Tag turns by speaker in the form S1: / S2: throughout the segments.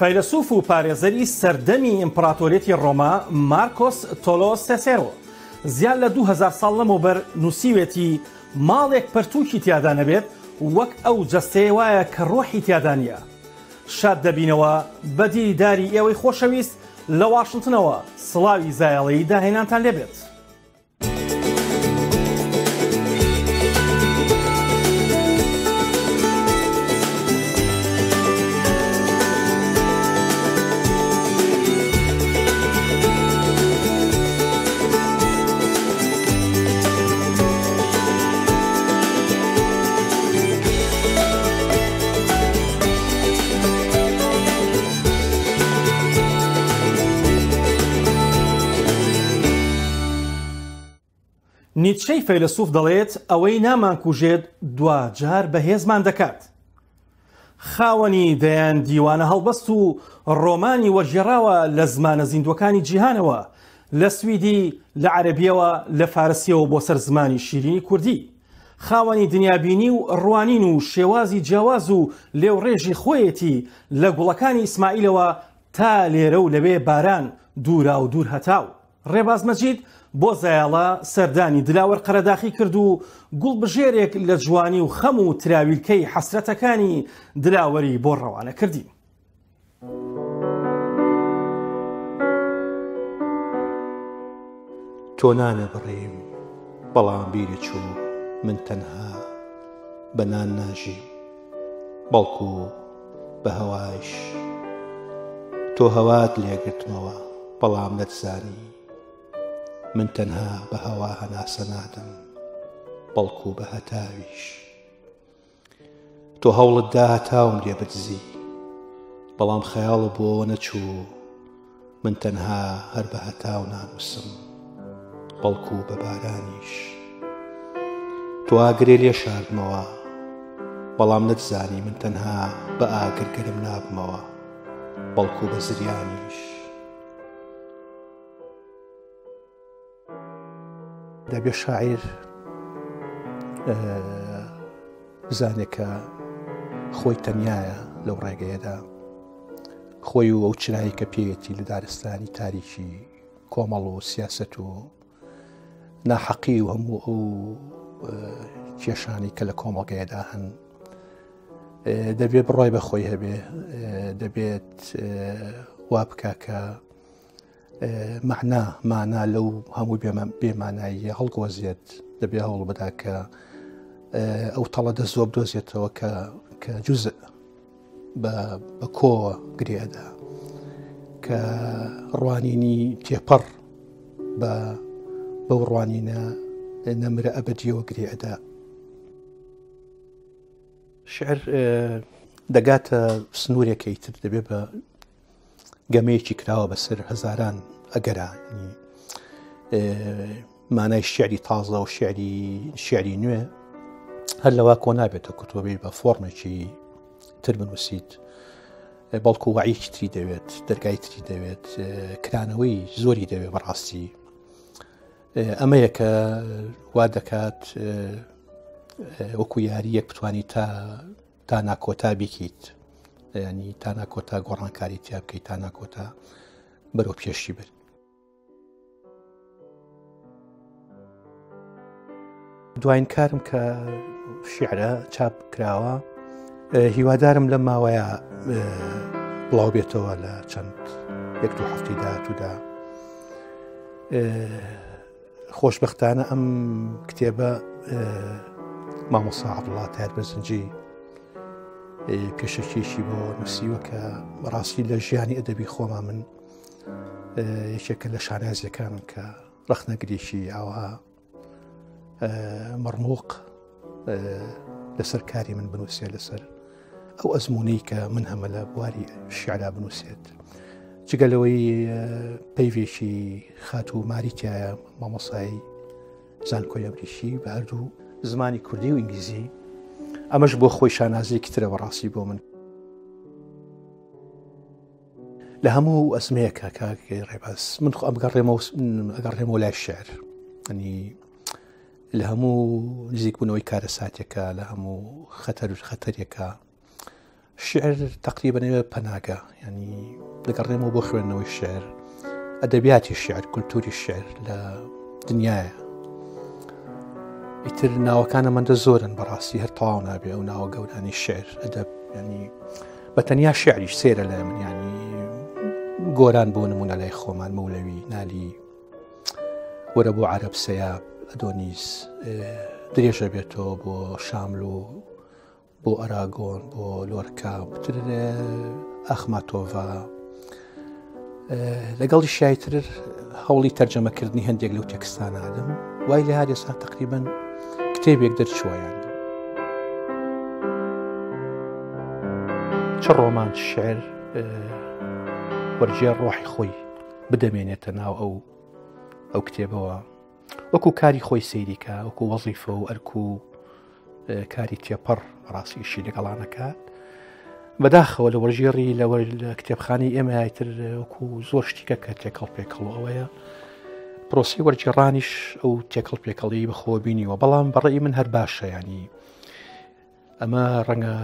S1: فەیلەسوف و پارێزەری سەردەمی ئیمپڕاتۆریەتی ڕۆما مارکۆس تۆلۆ سێسێرۆ زیاد لە 2000 ساڵ لەمەوبەر نووسیوێتی ماڵێک پەرتووکی تیادا نەبێت وەک ئەو جەستەیە وایە کە ڕۆحی تیادا نییە. شاد دەبینەوە بە دیداری ئێوەی خۆشەویست لە واشنتنەوە سڵاوی زایەڵەی داهێنانتان لێبێت. نیتشەی فەیلەسوف دەڵێت ئەوەی نامانکوژێت دواجار بەهێزمان دەکات. خاوەنی دەیان دیوانە هەڵبەست و ڕۆمانی وەرگێڕاوە لە زمانە زیندووەکانی جیهانەوە، لە سویدی، لە عەرەبییەوە، لە فارسییەوە بۆ سەر زمانی شیرینی کوردی. خاوەنی دنیابینی و ڕوانین و شێوازی جیاواز و لێوڕێژی خۆیەتی لە گوڵەکانی ئیسماعیلەوە تا لێرە و لەوێ باران دووراودوور هەتاو. ڕێباز مەجید بۆ زایەڵە سەردانی دلاوەر قەرەداخی کرد و گوڵبژێرێک لە جوانی و خەم و تراویلکەی حەسرەتەکانی دلاوەری بۆ ڕەوانە کردین.
S2: تۆ نانەبڕیم بەڵام بیرت چوو من تەنها بە نان ناژیم بەڵکو بە هەوایش تۆ هەوات لێگرتمەوە بەڵام نەتزانی من تەنها بە هەوا هەناسە نادەم بەڵکو بە هەتاویش تۆ هەوڵت دا هەتاوم لێ بدزی بەڵام خەیاڵت بۆوە نەچوو من تەنها هەر بە هەتاو نانووسم بەڵکو بە بارانیش تۆ ئاگرێ لێ شاردمەوە بەڵام نەتزانی من تەنها بە ئاگر گەرم نابمەوە بەڵکو بە زریانیش دەبێ شاعیر بزانێت کە خۆی تەنایە لەو ڕێگەیەدا خۆی و ئەو چرایی کە پێیەتی لە دارستانی تاریکی کۆمەڵ و سیاست و ناحەقی و هەموو ئەو کێشانی کە لە کۆمەڵگەیەدا هەن دەبێت بڕای بە خۆی هەبێ دەبێت وا بکە کە مەعنا، مانا لەو هەموو بێماناییە هەڵگۆزێت، دەبێ هەوڵ بدا کە ئەو تەڵە دەزووە بدۆزێتەوە کە کە جوزء بە بە کۆوە گرێ ئەدا کە ڕوانینی تێپەڕ بە بەو ڕوانینە نەمرە ئەبەدیەوە گرێ ئەدا. شعر دەگاتە سنوورێکە ئیتر دەبێ بە گەمەیەکی کراوە بەسەر هەزاران ئەگەرا مانای شعری تازە و شعری شعری نوێ هەر لەوا کۆ نابێتە کوتۆبی بە فۆرمێکی تر بنووسیت بەڵکو وعیکی تری دەوێت دەرگای تری دەوێت کرانەوەی زۆری دەوێت بەڕاستی ئەمەیە کە وا دەکات وەکو یاریەک بتوانیت تا تا ناکۆتا بیکەیت ینی تا ناکۆتا گۆڕانکاری تیا بکەیت تا ناکۆتا بەرەو پێشی بر دوایین کارم کە شیعرە چاپ کراوە هیوادارم لەم ماوەیە بڵاو بێتەوە لە چەند یەک دوو هەفتی داهاتوودا خۆشبەختانە ئەم کتێبە مامۆسا عەبدوڵا تاهیر بەرزنجی پێشەکیەکی بۆ نووسیوە کە بەڕاستی لە ژیانی ئەدەبی خۆما من یەکێکە لە شانازیەکانم کە ڕەخنەگرێکی ئاوا مەڕموق لەسەر کاری من بنووسێ لەسەر ئەو ئەزموونەی کە من هەمە لە بواری شیعرا بنووسێت جگە لەوەی پەیڤێکی خاتوو ماری تایە مامۆسای زانکۆی ئەمریکی بە هەردوو زمانی کوردی و ئینگلیزی ئەمەش بۆ خۆی شانازیەکی ترە بەڕاستی بۆ من لە هەموو ئەزمەیەکە کاک ڕێباز من خۆ ئەمگەڕێمەوە ئەگەڕێمەوە لای شعر ئەنی لە هەموو نزیکبوونەوەی کارەساتێکە لە هەموو خەتەر و خەتەرێکە. شعر تقریبا ئەوێ پەناگە ینی دەگەڕێمەوە بۆ خوێندنەوەی شعر ئەدەبیاتی شعر کولتوری شعر لە دنیاە ئیتر ناوەکانە مەندە زۆرن بەڕاستی هەر تەواو نابێ ئەو ناوە گەورانی شعر ئەدەب ینی بە تەنیا شعریش سێرە لای من ینی گۆران بۆ نمونە لای خۆمان مەولەوی نالی وەرە بۆ عەرەب سەیاب ئەدۆنیس درێژە بێتەوە بۆ شامل و بۆ ئەراگۆن بۆ لۆرکا بتر ئەخماتۆڤا لەگەڵی شایتر هەوڵی تەرجەمەکردنی هەندێک لەو تێکستانە ئەدەم وای لە هەرێسا تقریبن کتێبێک دەرچوویان چ ڕۆمان شعر وەرجێ ڕۆحی خۆی بدەمێنێتە ناو ئەو ئەو کتێبەوە وەکو کاری خۆی سەیریکە وەکو وەزیفە و ئەرک و کاری تێپەڕ بەڕاستی ئیشی لەگەڵانەکات بەداخەوە لە وەرژێڕی لە لە کتێبخانەی ئێمە تر وەکو زۆر شتیکە کە تێکەڵ پێکەڵ ئەوەیە پرۆسی وەرگێڕانیش ئەو تێکەڵ پێکەڵی بەخۆ بینیوە بەڵام بەڕێی من هەر باشە ینی ئەمە ڕەنگە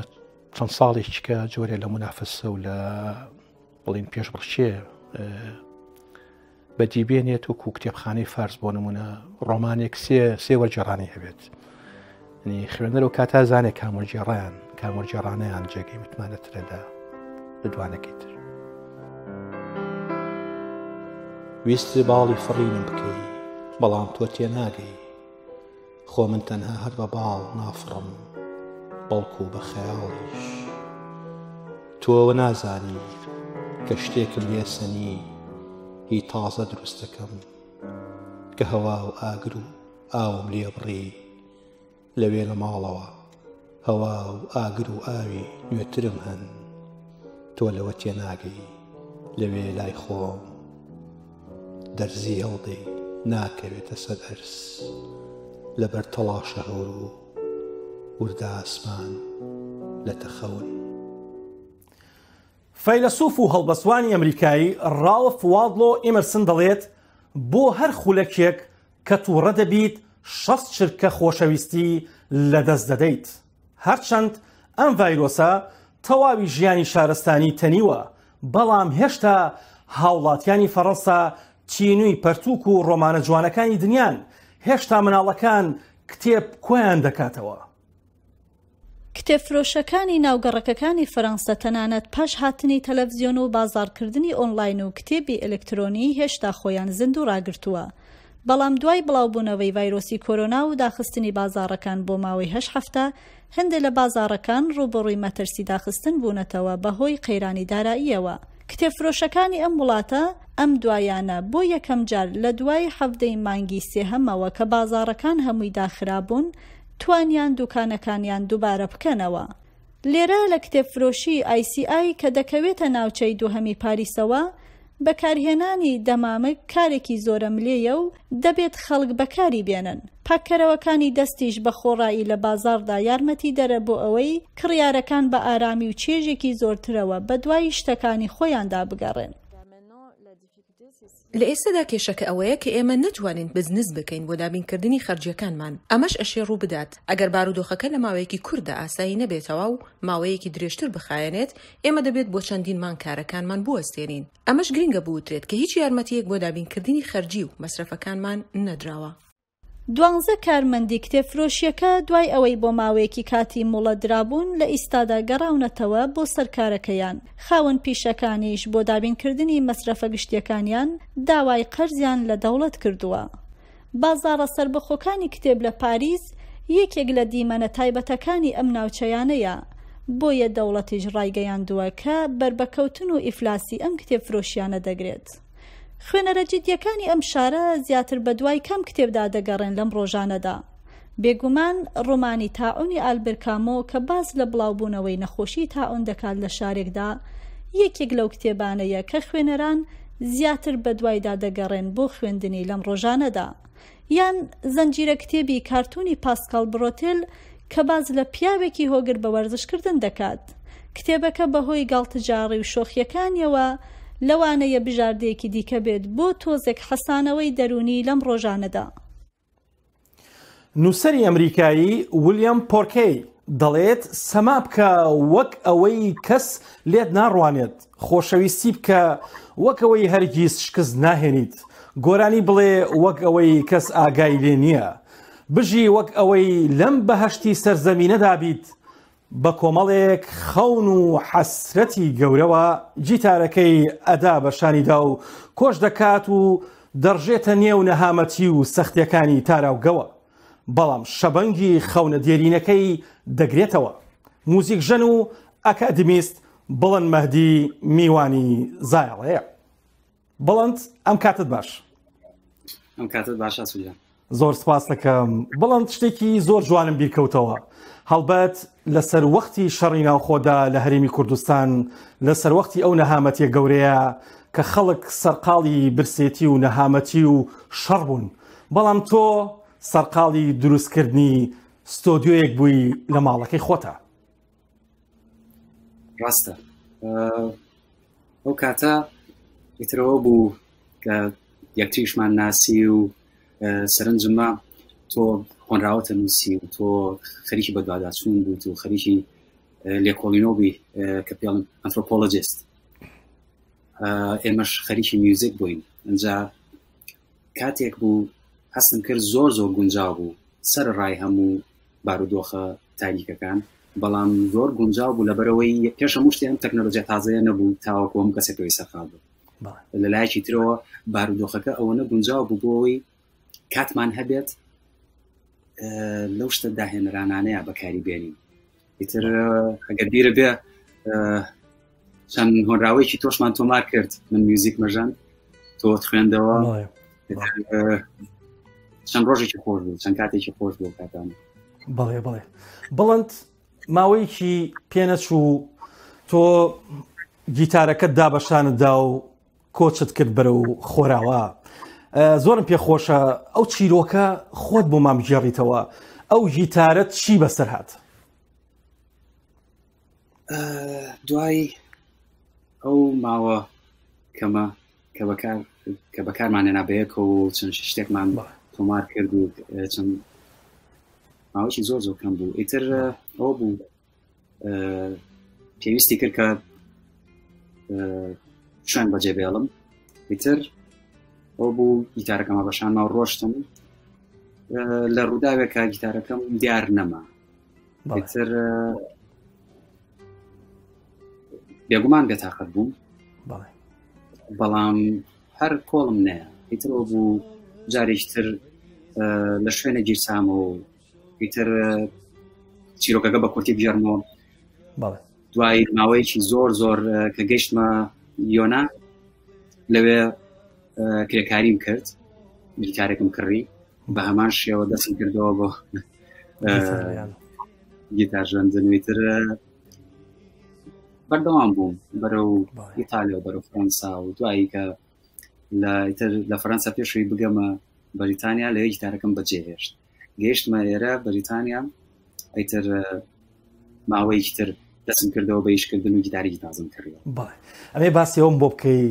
S2: چەند ساڵێکیکە جۆرێ لە منافەسە و لە بڵین پێشبڕکێ بەدی بێنێت وەکو کتێبخانەی فارس بۆ نمونە ڕۆمانێک سێ سێ وەرگێڕانی هەبێت خوێنەر و کاتا زانێ کامۆرگێڕیان کامۆرگێڕانیان جێگەی متمانەترە لە لە دوانەکەی تر. ویست باڵی فڕینم بکەی بەڵام تۆ تێناگەی خۆ من تەنها هەر بە باڵ نافڕم بەڵکو بە خەیاڵیش تۆ ئەوە نازانی کە شتێکم لێ سەنی هی تازە دروست دەکەم کە هەوا و ئاگر و ئاوم لێ بڕی لەوێ لە ماڵەوە هەوا و ئاگر و ئاوی نوێترم هەن تۆ لەوە تێناگەی لەوێ لای خۆم دەرزی هەڵدەی ناکەوێتە سەر ئەرز لەبەر تەڵاشە هەور و وردە ئاسمان لە تەخەون.
S1: فەیلەسوف و هەڵبەستوانی ئەمریکایی ڕاڵف واڵدۆ ئیمرسن دەڵێت، بۆ هەر خولەکێک کە تووڕە دەبیت 60 چرکە خۆشەویستی لەدەست دەدەیت. هەرچەند ئەم ڤایرۆسە تەواوی ژیانی شارستانی تەنیوە، بەڵام هێشتا هاوڵاتیانی فەڕەنسا تینووی پەرتووک و ڕۆمانە جوانەکانی دنیان، هێشتا مناڵەکان کتێب کۆیان دەکاتەوە.
S3: کتێبفرۆشەکانی ناو گەڕەکەکانی فەرەنسە تەنانەت پاش هاتنی تەلەفزیۆن و بازاڕکردنی ئۆنلاین و کتێبی ئەلکترۆنی هێشتا خۆیان زیندوو ڕاگرتووە، بەڵام دوای بڵاوبوونەوەی ڤایرۆسی کۆرۆنا و داخستنی بازاڕەکان بۆ ماوەی هەشت هەفتە، هەندێ لە بازاڕەکان ڕووبەڕووی مەترسی داخستن بوونەتەوە بەهۆی قەیرانی داراییەوە. کتێبفرۆشەکانی ئەم وڵاتە ئەم دوایانە بۆ یەکەم جار لە دوای حەڤدەی مانگی سێهەمەوە کە بازاڕەکان هەمووی داخرابوون، توانیان دوکانەکانیان دووبارە بکەنەوە. لێرە لە کتێبفرۆشی ئای سی ئای کە دەکەوێتە ناوچەی دووهەمی پاریسەوە، بەکارهێنانی دەمامک کارێکی زۆرەملێیە و دەبێت خەڵک بەکاری بێنن. پاککەرەوەکانی دەستیش بە خۆڕایی لە بازاڕدا یارمەتیدەرە بۆ ئەوەی کڕیارەکان بە ئارامی و چێژێکی زۆرترەوە بەدوای شتەکانی خۆیاندا بگەڕێن.
S4: لە ئێستەدا کێشەکە ئەوەیە کە ئێمە نەتوانین بزنس بکەین بۆ دابینکردنی خەرجییەکانمان، ئەمەش ئەشێ ڕووبدات ئەگەر بارودۆخەکە لە ماوەیەکی کورتدا ئاسایی نەبێتەوە و ماوەیەکی درێژتر بخایەنێت، ئێمە دەبێت بۆ چەندین مانگ کارەکانمان بوەستێنین. ئەمەش گرنگە بوترێت کە هیچ یارمەتییەک بۆ دابینکردنی خەرجی و مەسرەفەکانمان نەدراوە.
S3: دوانزە کارمەندی کتێبفرۆشییەکە دوای ئەوەی بۆ ماوەیەکی کاتی موڵەت درابوون لە ئیستادا گەڕاونەتەوە بۆ سەر کارەکەیان، خاوەن پیشەکانیش بۆ دابینکردنی مەسرەفە گشتییەکانیان داوای قەرزیان لە دەوڵەت کردووە. بازاڕە سەربەخۆکانی کتێب لە پاریس یەکێک لە دیمەنە تایبەتەکانی ئەم ناوچەیانەیە، بۆیە دەوڵەتیش ڕایگەیاندووە کە بەربەکەوتن و ئیفلاسی ئەم کتێبفرۆشییانە دەگرێت. خوێنەرە جیدییەکانی ئەم شارە زیاتر بەدوای کام کتێبدا دەگەڕێن لەم ڕۆژانەدا؟ بێگومان ڕۆمانی تاعونی ئالبێر کامۆ کە باس لە بڵاوبوونەوەی نەخۆشیی تاعون دەکات لە شارێکدا، یەکێک لەو کتێبانەیە کە خوێنەران زیاتر بەدوایدا دەگەڕێن بۆ خوێندنی لەم ڕۆژانەدا. یان زنجیرە کتێبی کارتونی پاسکاڵ برۆتێل کە باس لە پیاوێکی هۆگر بە وەرزشکردن دەکات. کتێبەکە بەهۆی گاڵتەجاڕی و شۆخییەکانیەوە لەوانەیە بژاردەیەکی دیکە بێت بۆ تۆزێک حەسانەوەی دەروونی لەم ڕۆژانەدا.
S1: نووسەری ئەمریکایی ویلیەم پۆرکەی دەڵێت سەما بکە وەک ئەوەی کەس لێت ناڕوانێت، خۆشەویستی بکە وەک ئەوەی هەرگیز شکست ناهێنیت، گۆرانی بڵێ وەک ئەوەی کەس ئاگای لێ نییە، بژی وەک ئەوەی لەم بەهەشتی سەرزەمینەدا بیت، بە کۆمەڵێک خەون و حەسرەتی گەورەوە گیتارەکەی ئەدا بە شانیدا و کۆچ دەکات و دەڕژێتە نێو نەهامەتی و سەختیەکانی تاراوگەوە. بەڵام شەبەنگی خەونە دێرینەکەی دەگرێتەوە. موزیکژەن و ئەکادیمیست بڵند مەهدی میوانی زایەڵەیە. بڵند ئەم کاتت باش.
S5: ئەم کاتت باش ئاسو گیان.
S1: زۆر سپاس دەکەم بڵند شتێکی زۆر جوانم بیرکەوتەوە هەڵبەت لە سەروەختی شەڕی ناوخۆدا لە هەرێمی کوردستان لە سەروەختی ئەو نەهامەتیە گەورەیە کە خەڵک سەرقاڵی برسێتی و نەهامەتی و شەڕ بوون بەڵام تۆ سەرقاڵی دروستکردنی ستۆدیۆیەک بووی لە ماڵەکەی خۆتا.
S5: ڕاستە ئەو کاتە ئیترەوە بوو کە یەکتریشمان ناسی و سەرنجمە تۆ هۆنراوەتە نووسی و تۆ خەریکی بەدواداچوون بوویت و خەریکی لێکۆڵینەوە بووی کە پێڵن ئەنترۆپۆلۆجیست ئێمەش خەریکی میوزیک بووین ئەجا کاتێک بوو هەستم کرد زۆر زۆر گونجاو بوو سەر ڕای هەموو بارودۆخە تاریکەکان بەڵام زۆر گونجاو بوو لەبەرەوەی پێش هەموو شتێ ئەم تەکنەلۆژیا تازەیە نەبوو تاوەکو هەموو کەسێک پێوەی سەرقاڵ بوو لە لایەکی ترەوە بارودۆخەکە ئەوەنە گونجاو بوو بۆ ئەوەی کاتمان هەبێت لەو شتە داهێنەرانانەیە بەکاری بێنین ئیتر ئەگەر بیرە بێ چەند هۆنراوەیەکی تۆشمان تۆمار کرد من میوزیک مەژەن تۆ خوێندەوە چەند ڕۆژێکی خۆش بوو چەند کاتێکی خۆش بوو کاتان
S1: بەڵێ بەڵێ بڵند ماوەیەکی پێنەچوو تۆ گیتارەکەت دا بەشانتدا و کۆچت کرد بەرەو خۆراوا زۆرم پێخۆشە ئەو چیرۆکە خۆت بۆ مام گێڕیتەوە ئەو گیتارەت چی بەسەر هات
S5: دوای ئەو ماوە کەمە کە بەکار کە بەکارمانێنا بەیەکەوە و چەند شتێکمان تۆمار کرد و چەند ماوەی زۆر زۆر کەم بوو ئیتر ئەوە بوو پێویستی کرد کە شوێن بەجێ بێڵم ئیتر ئەو بوو گیتارەکەمە بەشانما و ڕۆشتم لە ڕووداوێکە گیتارەکەم دیار نەما ئیتر بێگومان بێتاقەت بووم بەڵام هەر کۆڵم نەیە ئیترەوە بوو جارێکتر لە شوێنە گیرسامەوە و ئیتر چیرۆکەکە بە کورتی بگێڕمەوە دوای ماوەیەکی زۆر زۆر کە گەیشتمە یۆنا لەوێ کرێکاریم کرد گیتارێکم کڕی بە هەمان شێوە دەستم کردەوە بۆ گیتار ژەندن ویتر بەردەوام بووم بەرەو ئیتالیا و بەرەو فەرەنسا و دوایی کە لە ئیتر لە فەرەنسا پێشەوەی بگەمە بەریتانیا لەوێ گیتارەکەم بەجێهێشت گەیشتمە ئێرە بەریتانیا ئیتر ماوەیەکی تر دەستم کردەوە بە ئیشکردن و گیتارێکی تازم کڕیەوە.
S1: بەڵێ ئەمێ باسی ئەوم بۆ بکەی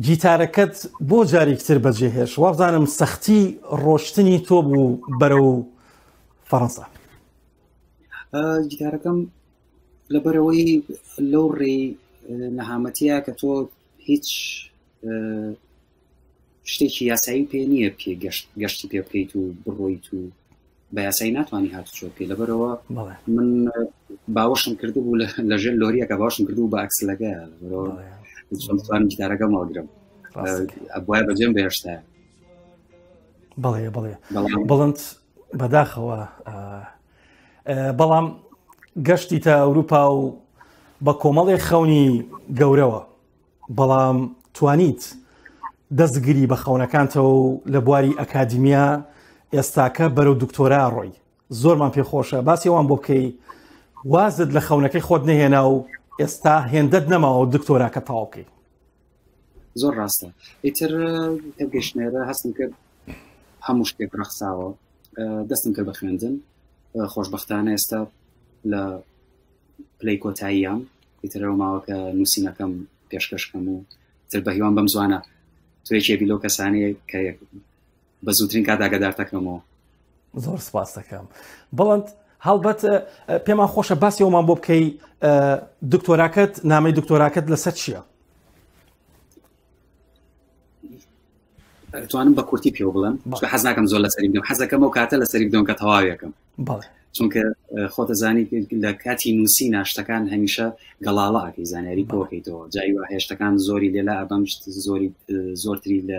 S1: گیتارەکەت بۆ جارێکی تر بەجێهێشت وابزانم سەختی ڕۆشتنی تۆ بوو بەرەو فەڕەنسا.
S5: گیتارەکەم لەبەرەوەی لەو ڕێی نەهامەتیە کە تۆ هیچ شتێکی یاسایی پێ نییە پێ گەشتی پێ بکەیت و بڕۆیت و بە یاسایی ناتوانانی هاتوچۆ بکەیت لەبەرەوە من باوەشم کردبوو لە ژێر لۆریەکە باوەشم کردبوو بە ئەکسلەکە لەبەرەوە گیتارەکە ماڵگرم ئەبواە بەجێم بێشتا
S1: بەڵێ بەڵێ بڵند بەداخەوە بەڵام گەشتیتە ئەوروپا و بە کۆمەڵێ خەونی گەورەوە بەڵام توانیت دەستگری بە خەونەکانتەوە و لە بواری ئەکادیمیا ئێستاکە بەرەو دکتۆرا ڕۆی زۆرمان پێخۆشە باسی ئەوان بۆ بکەی وازت لە خەونەکەی خۆت نەهێنا و ئێستا هێندەت نەماوە دکتۆراکە تەواو بکەی.
S5: زۆر ڕاستە ئیتر کە گەشتنێرە هەستم کرد هەموو شتێک ڕەخساوە دەستم کرد بە خوێندن خۆشببختانە ئێستا لە پلەی کۆتاییام ئیترەوە ماوە کە نووسینەکەم پێشکەشکەم و تر بە هیوام بەم زوانە توێکێ بی لەو کەسانەیە کە بە زووترین کات ئاگادار دەکەمەوە
S1: زۆر سپاس دەکەم بەڵند. هەڵبەت پێمان خۆشە باسی ئەومان بۆ بکەی دکتۆراکەت نامەی دکتۆراکەت لەسەر چییە؟
S5: توانم بە کورتی پێ بڵێم حەز ناکەم زۆر لەسەری بدەم حەزەکەم ئەو کاتە لەسەری بدەم کە تەواویەکەم چونکە خۆتەزانی لە کاتی نووسی ناشتەکان هەمیشە گەڵاڵە ئەکەی زانیاری کۆکەیتەوە جاری وا هێشتەکان زۆری لێلا ئەبەم زۆری زۆرتری لە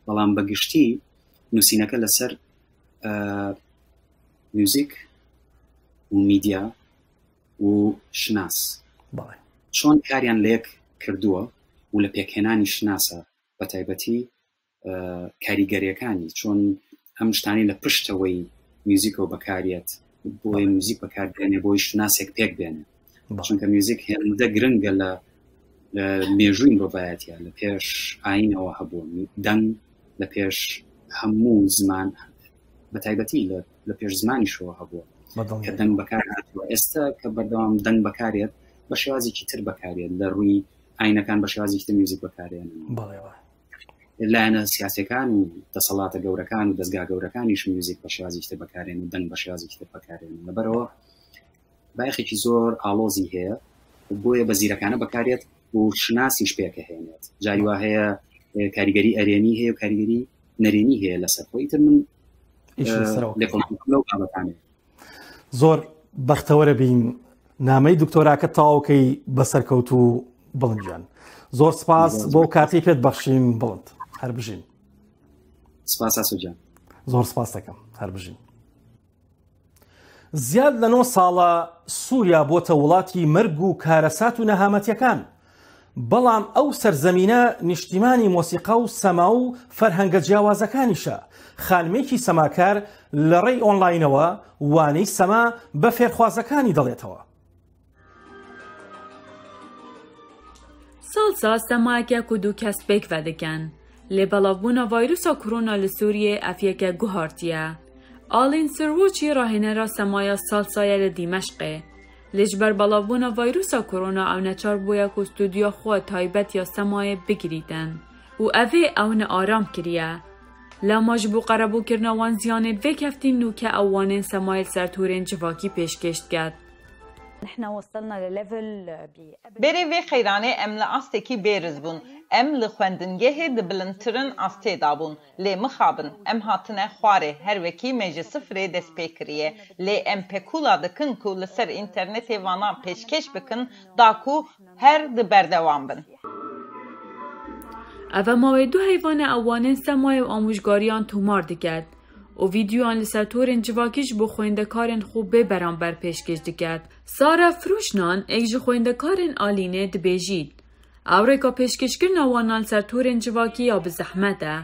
S5: بەڵام بەگشتی نووسینەکە لەسەر میوزیک و میدیا و شناس چۆن کاریان لەیەک کردووە و لە پێکهێنانی شناسە بە تایبەتی کاریگەریەکانی چۆن ئەم شتانی لە پشتەوەی میوزیکەوە بەکارێت بۆیە میوزیک بەکاربێنێ بۆی شوناسێک پێک بێنێ چونکە میوزیک هێندە گرنگە لە مێژووی مرۆڤایەتە لە پێش ئاینەوە هەبوو دەنگ لە پێش هەموو زمان بە تایبەتی لە پێش زمانیشەوە هەبووە کە دەنگ بەکار هاتووە ئێستا کە بەردەوام دەنگ بەکارێت بە شێوازێکی تر بەکارێت لە ڕووی ئاینەکان بە شێوازێکی تر میوزیک بەکارێنن لایەنە سیاسەکان و دەسەڵاتە گەورەکان و دەستگا گەورەکانیش میوزیک بە شێوازێکی تر بەکارێن و دەنگ بە شێوازێکی تر بەکارێن لەبەرەوە بایەخێکی زۆر ئاڵۆزی هەیە بۆیە بە زیرەکانە بەکارێت و شناسیش پێکەهێنێت جاری وا هەیە کاریگەری ئەرێنی هەیە و کاریگەری نەرێنی هەیە لەسەر خۆی تر من لەو بابەتانێ
S1: زۆر بەختەوەرە بین نامەی دکتۆراکە تەواوکەی بەسەرکەوت و بڵندیان زۆر سپاس بۆ کاتی پێت بەخشین بڵند هەر بژین
S5: سپاس ئاسۆجان
S1: زۆر سپاس دەکەم هەر بژین زیاد لە نۆ ساڵە سووریا بۆتە وڵاتی مەرگ و کارەسات و نەهامەتیەکان، بەڵام ئەو سەرزەمینە نیشتیمانی مۆسیقا و سەما و فەرهەنگە جیاوازەکانیشە، خانمێکی سەماکار لە ڕێی ئۆنلاینەوە وانەی سەما بە فێرخوازەکانی دەڵێتەوە.
S6: سالسا سەمایەکە ku du kes pêkve dikin. Lê belavbûna vayrusa korona li Sûriyê ev yeke guhartiye. Alîn Sirwûçî rahênera semaya salsa ye li Dîmeşqê. Lê ji ber belavbûna vayrusa korona ew neçar bûye ku stûdyoya xwe taybet ya semayê bigirîtin û evê ew nearam kiriye. Lewma ji bo qerebûkirina wan ziyanê vê keftîn nûke ew wanên semayê li ser torên civakî pêşkêş diket.
S7: Berê vê qeyranê em li astekî bêriz bûn. Em li xwendingehê di bilindtirin astê da bûn. Lê mixabin, em hatine xwarê, her wekî me ji sifirê dest pê kiriye. Lê em pekûla dikin ku li ser înternetê vana pêşkêş bikin da ku her di berdewam bin.
S6: Ev e mawê du heyvane ew wanên semayê û amûjgariyan tomar diket û vîdyoyan li ser torên civakî ji bo xwendekarên xwe bê beramber pêşkêş diket. Sara Firûşnan, yek ji xwendekarên Alînê dibêjît, Ew rêka pêşkêşkirina wan a li ser torên civakî ya bi zehmet e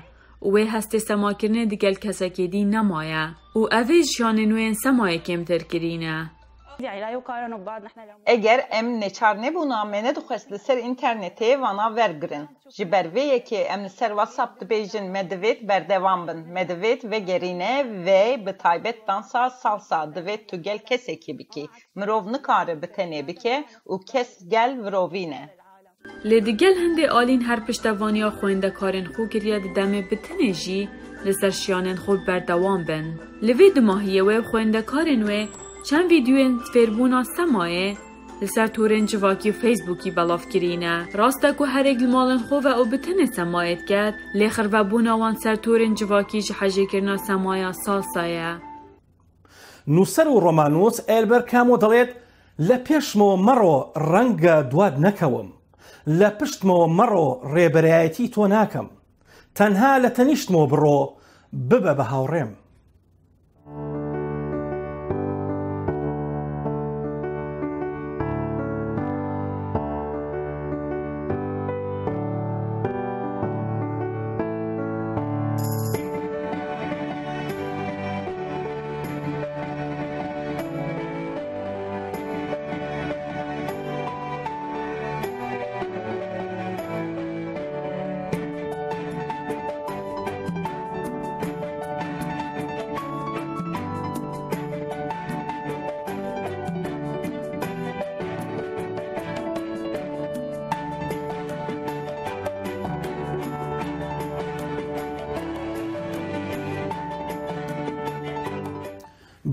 S6: û wê hestê semakirinê digel kesekê dî nemaye û evê jiyanên wê yên semayê kêmtir kirîne.
S7: Eger em neçar nebûna me nedixwest li ser înternetê vana wergirin. Ji ber vê yekê em li ser WhatsApp dibêjin me divêt berdewam bin, me divêt vegerîne ve bi taybet dansa salsa divêt tu gel kesekî bikî. Mirov nikare bi tenê bike û kes gel virovîne.
S6: Lê di gel hindê alîn her piştevaniya xwendekarên xwe kiriye di demê bi tenê jî li ser şiyanên xwe berdewam bin. Li vê dimahiyê wê û xwendekarên wê çend vîdeoyên fêrbûna semayê li ser torên civakî û Facebookî belav kirîne. Rast e ku herêk li malên xwe ve û bi tenê semayê diket, lê xirvebûna wan ser torên civakî ji hejêkirina semaya salsa ye.
S1: نووسەر و ڕۆماننووس ئێلبەر کامۆ دەڵێت، لە پێشمەوە مەڕۆ ڕەنگە دوات نەکەوم، لە پشتمەوە مەڕۆ ڕێبەرایەتی تۆ ناکەم، تەنها لە تەنیشتمەوە بڕۆ ببە بە هاوڕێم.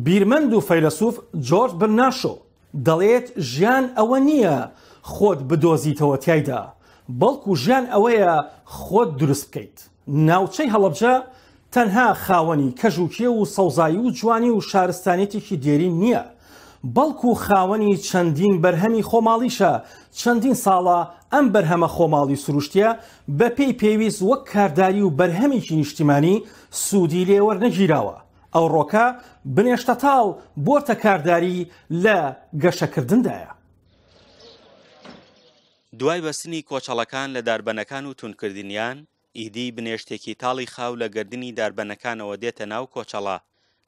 S1: بیرمەند و فەیلەسوف جۆرج برنارد شۆ دەڵێت ژیان ئەوە نییە خۆت بدۆزیتەوە تیایدا، بەڵکو ژیان ئەوەیە خۆت دروست بکەیت. ناوچەی هەڵەبجە تەنها خاوەنی کەژ و کێو و سەوزایی و جوانی و شارستانیەتێکی دێرین نییە، بەڵکو خاوەنی چەندین بەرهەمی خۆماڵیشە، چەندین ساڵە ئەم بەرهەمە خۆماڵی و سروشتیە بەپێی پێویست وەک کارداری و بەرهەمێکی نیشتیمانی سوودی لێ وەرنەگیراوە. ئەوڕۆکە بنێشتە تاڵ بۆتە کارداری لە گەشەکردندایە.
S8: دوای بەستنی کۆچەڵەکان لە داربەنەکان و توندکردنیان، ئیدی بنێشتێکی تاڵی خاو لە گەردنی داربەنەکانەوە دێتە ناو کۆچەڵە،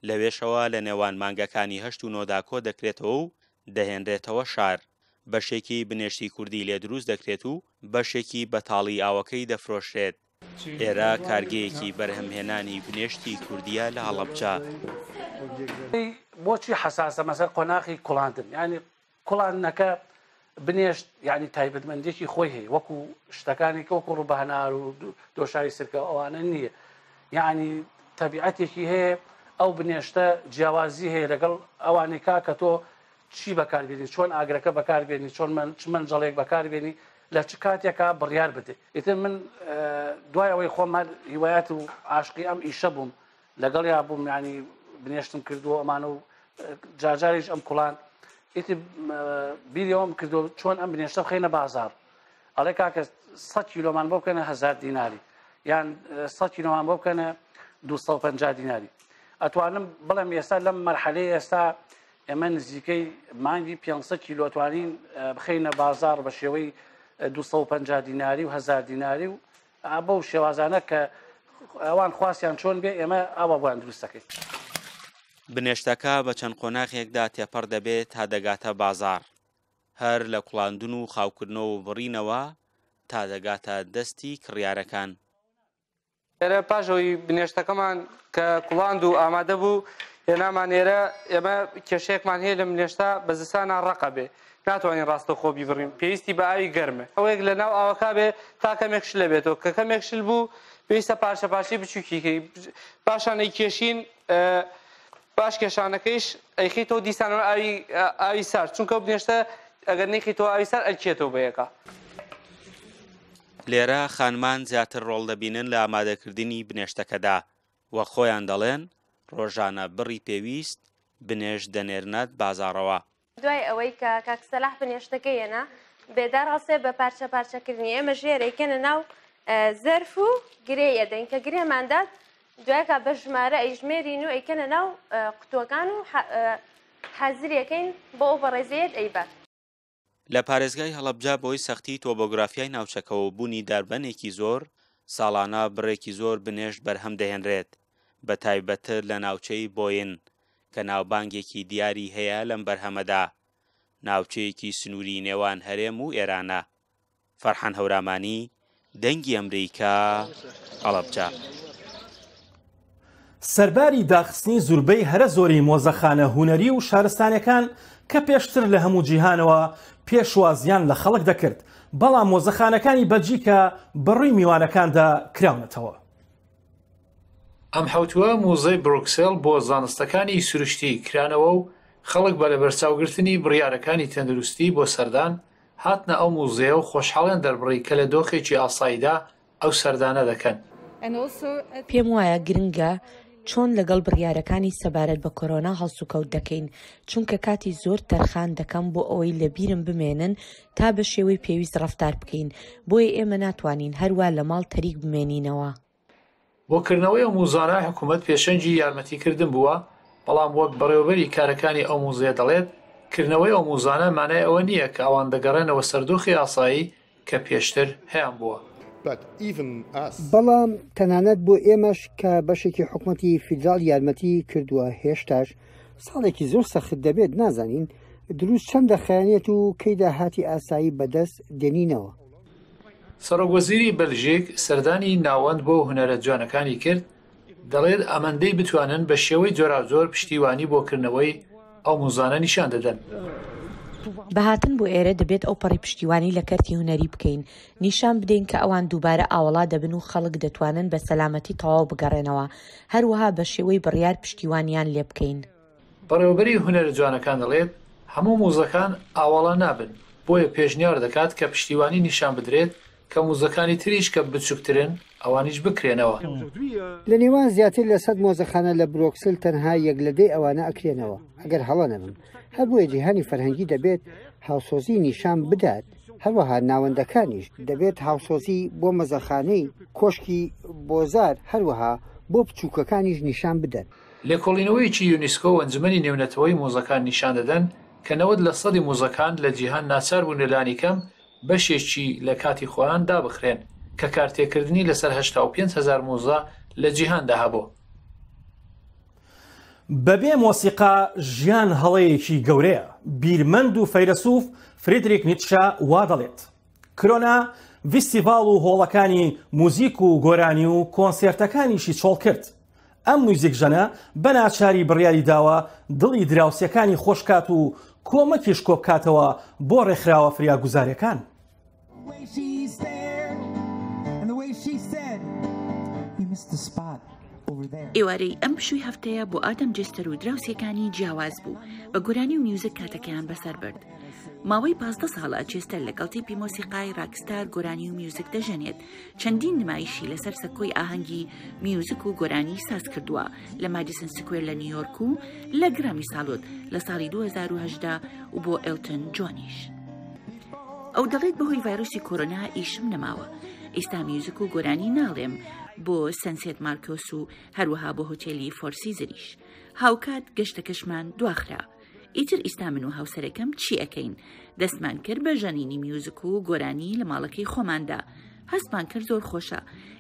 S8: لەوێشەوە لە نێوان مانگەکانی هەشت و نۆدا کۆدەکرێتەوە و دەهێنرێتەوە شار، بەشێکی بنێشتی کوردی لێ دروست دەکرێت و بەشێکی بە تاڵی ئاوەکەی دەفرۆشرێت. ئێرە کارگەیەکی بەرهەمهێنانی بنێشتی کوردییە لە هەڵەبجە.
S9: بۆچی حەساسە مەسەر قۆناخی کوڵاندن یانی کوڵاندنەکە بنێشت یانی تایبەتمەندێکی خۆی هەیە وەکو شتەکانی کە وەکو ڕووبەهنار و دۆشاوی سرکە ئەوانە نییە یعنی تەبیعەتێکی هەیە ئەو بنێشتە جیاوازی هەیە لەگەڵ ئەوانەی کا کە تۆ چی بەکاربێنی چۆن ئاگرەکە بەکاربێنی چۆن من چ مەنجەڵێک بەکاربێنی لە چ کاتێکا بڕیار بدەیت ئیتر من دوای ئەوەی خۆم هەر هیوایەت و عاشقی ئەم ئیشە بووم لەگەڵیا بووم ینی بنێشتم کردووە ئەمانە و جارجاریش ئەم کوڵان ئیتر بیریەوەم کردو چۆن ئەم بنێشتە بخەینە بازار ئەڵێ کاکە 100 کیلۆمان بۆ بکەنە هزار دیناری یان 100 کیلۆمان بۆ بکەنە 250 دیناری ئەتوانم بڵێم ئێستا لەم مەرحەلەی ئێستا ئێمە نزیکەی مانگی 500 کیلۆ توانین بخەینە بازاڕ بە شێوەی 250 دیناری و 1000 دیناری و بەو شێوازانە کە ئەوان خواستیان چۆن بێ ئێمە ئاوا بۆیان دروست دەکەین.
S8: بنێشتەکە بە چەند قۆناغێکدا تێپەڕ دەبێت تا دەگاتە بازاڕ، هەر لە کوڵاندن و خاوکردنەوە و بڕینەوە تا دەگاتە دەستی کڕیارەکان.
S10: ئێرە پاش ئەوەی بنێشتەکەمان کە کوڵاند و ئامادە بوو هێنامان ئێرە ئێمە کێشەیەکمان هەیە لە بنێشتە بە زستانە ڕەقە بێ ناتوانین ڕاستەوخۆ بیبڕین پێویستی بە ئاوی گەرمە ئەوەیەک لە ناو ئاوەکە بێ تا کەمێک شلە بێتەوە کە کەمێک شل بوو پێویستە پارچە پارچەی بچووکی کەی پاشان ئەیکێشین پاش کێشانەکەیش ئەیخەیتەوە دیسانەوە ئاوی ئاوی سارد چونکە ئەو بنێشتە ئەگەر نەیخەیتەوە ئاوی سارد ئەلکێتەوە بە یەکا.
S8: لێرە خانمان زیاتر ڕۆڵ دەبینن لە ئامادەکردنی بنێشتەکەدا، وەک خۆیان دەڵێن ڕۆژانە بڕی پێویست بنێشت دەنێرنە بازاڕەوە.
S11: دوای ئەوەی کە کاک سەلاح بنێشتەکەی هێنا، بێدار هەڵسێ بە پارچە پارچەکردنی، ئێمە ژێر ئەیکەنە ناو زەرف و گرێی ئەدەین، کە گرێمان دات دوایکا بە ژمارە ئەیژمێرین و ئەیکەنە ناو قوتووەکان و حازری ئەکەین بۆ ئەو بەڕێزەیەت ئەیبات.
S8: لە پارێزگای هەڵەبجە بەهۆی سەختی تۆبۆگرافیای ناوچەکەوە و بوونی داربەنێکی زۆر، ساڵانە بڕێکی زۆر بنێشت بەرهەم دەهێنرێت، بەتایبەتتر لە ناوچەی بۆین کە ناوبانگێکی دیاری هەیە لەم بەرهەمەدا، ناوچەیەکی سنووری نێوان هەرێم و ئێرانە. فەرحان هەورامانی، دەنگی ئەمریکا، هەڵەبجە.
S1: سەرباری داخستنی زوربەی هەرە زۆری مۆزەخانە هونەری و شارستانیەکان کە پێشتر لە هەموو جیهانەوە پێشوازیان لە خەڵک دەکرد، بەڵام مۆزەخانەکانی بەلجیکا بەڕووی میوانەکاندا کراونەتەوە.
S12: ئەم حەوتووە موزەی برۆکسێڵ بۆ زانستەکانی سروشتی کرانەوە و خەڵک بە لەبەرچاوگرتنی بڕیارەکانی تەندروستی بۆ سەردان هاتنە ئەو موزەیە و خۆشحاڵیان دەربڕی کە لە دۆخێکی ئاساییدا ئەو سەردانە دەکەن.
S13: پێم وایە گرنگە چۆن لەگەڵ بڕیارەکانی سەبارەت بە کۆرۆنا هەڵسوکەوت دەکەین، چونکە کاتی زۆر تەرخان دەکەم بۆ ئەوەی لەبیرم بمێنن تا بە شێوەی پێویست ڕەفتار بکەین، بۆیە ئێمە ناتوانین هەروا لە ماڵ تەریک بمێنینەوە.
S12: بۆ کردنەوەی ئەو موزانە حکومەت پێشەنگی یارمەتی کردن بووە، بەڵام وەک بەڕێوەبەری کارەکانی ئەو موزەیە دەڵێت، کردنەوەی ئەو موزانە مانای ئەوە نییە کە ئەوان دەگەڕێنەوە سەر دۆخی ئاسایی کە پێشتر هەیانبووە.
S14: بەڵام تەنانەت بۆ ئێمەش کە بەشێکی حکومەتی فیدراڵ یارمەتی کردووە هێشتاش ساڵێکی زۆر سەخت دەبێت نازانین دروست چەند دەخایەنێت و کەی داهاتی ئاسایی بەدەست دێنینەوە.
S12: سەرۆک وەزیری بەلژیک سەردانی ناوەند بۆ هونەرە جوانەکانی کرد، دەڵێت ئەمەندەی بتوانن بە شێوەی جۆراوجۆر پشتیوانی بۆ کردنەوەی ئەو موزانە نیشان دەدەن.
S13: بە هاتن بۆ ئێرە دەبێت ئەوپەڕی پشتیوانی لە کەرتی هونەری بکەین، نیشان بدەین کە ئەوان دووبارە ئاوەڵا دەبن و خەڵک دەتوانن بە سەلامەتی تەواو بگەڕێنەوە، هەروەها بە شێوەی بڕیار پشتیوانیان لێ بکەین.
S12: بەڕێوەبەری هونەرە جوانەکان دەڵێت، هەموو موزەکان ئاواڵا نابن، بۆیە پێشنیار دەکات کە پشتیوانی نیشان بدرێت کە موزەکانی تریش کە بچوکترن ئەوانیش بکرێنەوە.
S14: لە نێوان زیاتر لە سەد مۆزەخانە لە برۆکسل تەنها یەک لە دەی ئەوانە ئەکرێنەوە ئەگەر هەڵە نەبم، هەر بۆیە جیهانی فەرهەنگی دەبێت هاوسۆزی نیشان بدات، هەروەها ناوەندەکانیش دەبێت هاوسۆزی بۆ مەزەخانەی کۆشکی بۆزار هەروەها بۆ بچووکەکانیش نیشان بدەن.
S12: لێکۆڵینەوەیەکی یونیسکۆ و ئەنجومەنی نێونەتەوەیی موزەکان نیشان دەدەن کە 90 لە سەدی موزەکان لە جیهان ناچار بوونە لانیکەم بەشێکی لە کاتی خۆیان دابخرێن، کە کارتێکردنی لەسەر 85 هەزار موزە لە جیهاندا هەبوو.
S1: بەبێ مۆسیقا ژیان هەڵەیەکی گەورەیە، بیرمەند و فەیلەسوف فریدریک نیتشە وا دەڵێت. کرۆنا ڤیستیڤاڵ و هۆڵەکانی موزیک و گۆرانی و کۆنسێرتەکانیشی چۆڵ کرد. ئەم موزیکژەنە بە ناچاری بڕیاری داوە دڵی دراوسێکانی خۆشکات و کۆمەکیش کۆبکاتەوە بۆ ڕێکخراوە فریاگوزارەکان.
S15: ئێوارەی ئەم پشووی هەفتەیە بۆ ئادەم جێستەر و دراوسێکانی جیاواز بوو، بە گۆرانی و میوزک کاتەکەیان بەسەر برد. ماوەی 15 ساڵە چێستەر لەگەڵ تیپی مۆسیقای ڕاکستار گۆرانی و میوزک دەژەنێت، چەندین نمایشی لەسەر سەکۆی ئاهەنگی میوزک و گۆرانی ساز کردووە لە مادیسن سکوێر لە نیویۆرک و لە گرامی ساڵۆت لە ساڵی 2018 و بۆ ئێلتن جۆنیش. ئەو دەڵێت بەهۆی ڤایرۆسی کۆرۆنا ئیشم نەماوە ئیستا میوزک و گۆرانی ناڵێم بۆ سەنسێت مارکۆس و هەروەها بۆ هۆتێلی فۆرسیزنیش هاوکات گەشتەکەشمان دواخرا ئیتر ئیستا من و هاوسەرەکەم چی ئەکەین دەستمان کرد بە ژەنینی میوزک و گۆرانی لە ماڵەکەی خۆماندا هەستمان کرد زۆر خۆشە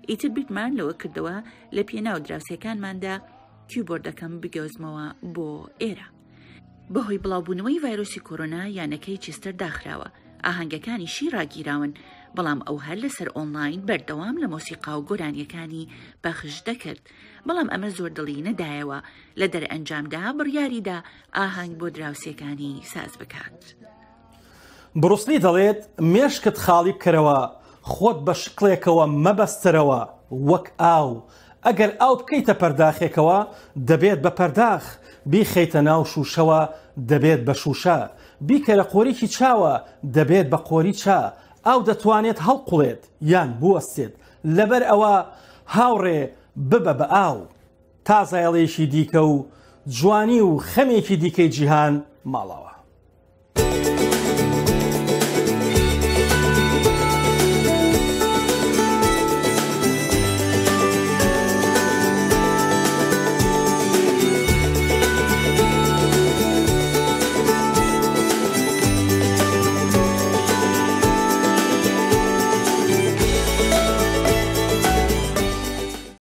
S15: ئیتر بیرمان لەوە کردەوە لە پێناو دراوسێکانماندا کیبۆردەکەم بگۆزمەوە بۆ ئێرە. بەهۆی بڵاوبوونەوەی ڤایرۆسی کۆرۆنا یانەکەی چیستەر داخراوە، ئاهەنگەکانیشی ڕاگیراون، بەڵام ئەو هەر لەسەر ئۆنلاین بەردەوام لە مۆسیقا و گۆرانییەکانی پەخش دەکرد، بەڵام ئەمە زۆر دڵی نەدایەوە، لە دەرئەنجامدا بڕیاریدا ئاهەنگ بۆ دراوسێکانی ساز بکات.
S1: بروسلی دەڵێت، مێشکت خاڵی بکەرەوە، خۆت بە شکڵێکەوە مەبەستەرەوە، وەک ئاو، ئەگەر ئاو بکەیتە پەرداخێکەوە دەبێت بە پەرداخ، بیخەیتە ناو شووشەوە دەبێت بە شووشە، بیکەرە قۆریکی چاوە دەبێت بە قۆری چا، ئاو دەتوانێت هەڵقوڵێت یان بوەستێت، لەبەر ئەوە هاوڕێ ببە بە ئاو. تا زایەڵێکی دیکە و جوانی و خەمێکی دیکەی جیهان ماڵاوا.